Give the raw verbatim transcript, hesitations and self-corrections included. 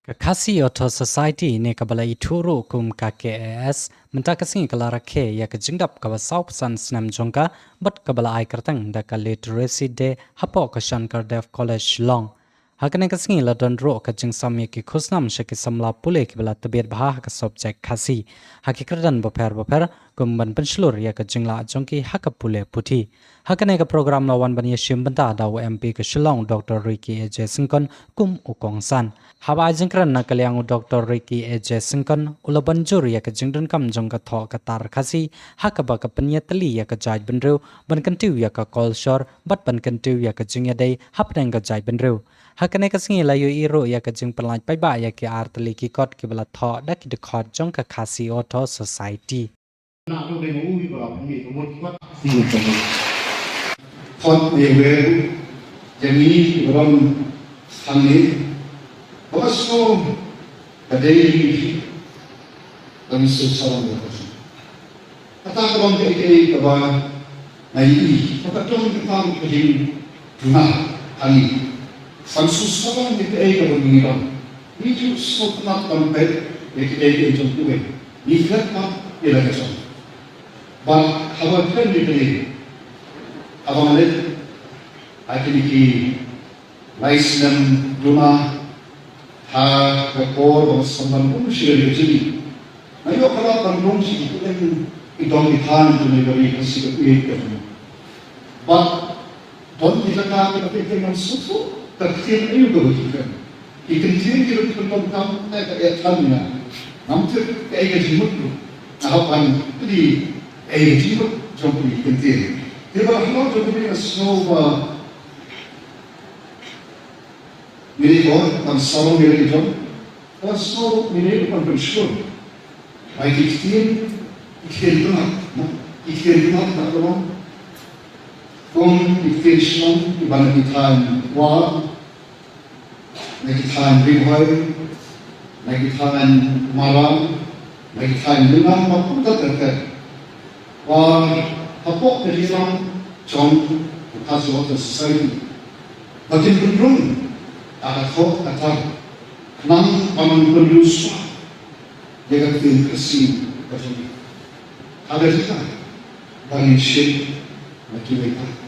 Ka Khasi Authors Society ne kaba la ithuh ruh kum ka K A S, mynta ka sngi ka la rakhe ïa ka jingdap kaba saw phew san snem jong ka, bad kaba la ai kyrteng da ka Literacy Day hapoh ka Shankar Dev College Shillong. Ha kane ka sngi la don ruh ka jingsam ïa ki khusnam sha ki samla pule kiba la tbiat bha ha ka subject Khasi ha ki kyrdan bapher bapher, kum ban pynshlur ïa ka jinglah jong ki ha ka pule puthi. Ha kane ka program la wan ban ïashim bynta da u M P ka Shillong, Doctor Ricky A J Syngkon, kum u kongsan. Haba ai jingkren na ka liang u Doctor Ricky A J Syngkon u la ban jur ïa ka jingdonkam jong ka thoh ka tar Khasi, ha kaba ka pynïatylli ïa ka jaitbynriew ban kyntiew ïa ka kolshor bad ban kyntiew ïa ka jingïadei hapdeng ka jaitbynriew. Ha kane ka sngi la ïohi ruh ïa ka jingpynlait paidbah ïa ki artylli ki kot kiba la thoh da ki dkhot jong ka Khasi Authors Society. Khot ne wer jong ngi ki barom hangne. Ba sngewbha ka dei ban sngewsarong ïa ka jong. Kata ka long kaei kaei kaba nga ïohi ba ka don kata ka jingduna hangne. Ban sngewsarong ïa kaei kaba ngi don. Ngi ju sngewtynnat ban peit ïa kaei kaei jong kiwei. Ngi klet pat ïa la ka jong. Bad haba kren ïa kane, haba nga leit ha kine ki lai snem duna ha ka por ba nga sdang ban rung sha ka jylla, nga ïoh ka lad ban rung sha ki kyrteng ki dong ki thaiñ jong ka ri Khasi ka ïeit ka jong. Bad don ki jaka kiba teng teng ngam sngewthuh ka ktien aïu kaba ki kren. Ki kyntien kiba ki pyndonkam, eh, ka ïathuh ïa nga. Ngam tip kaei ka jingmut ruh. Nga hap ban kylli kaei ka jingmut jong ki kyntien. Te ba halor jong kane nga sngew ba ngi dei ban sarong ïa la ki jong. Nga sngew ngi dei ban pynshlur. Ba ki ktien, ki ktien Khasi, no? Ki ktien Khasi na ka long. Kum ki ktien Shillong kiba na ki thaiñ Wah, na ki thaiñ Ri Bhoi, na ki thaiñ Maram, na ki thaiñ Lyngngam bad kumta ter ter. Bad hapoh ka jinglong jong ka Khasi Authors Society, ba kin pynrung ïa ka thoh ka tar khnang ban pynriewspah ïa ka ktien Khasi ka jong ngi. Ha ka jaka ba ngin shim na kiwei pat.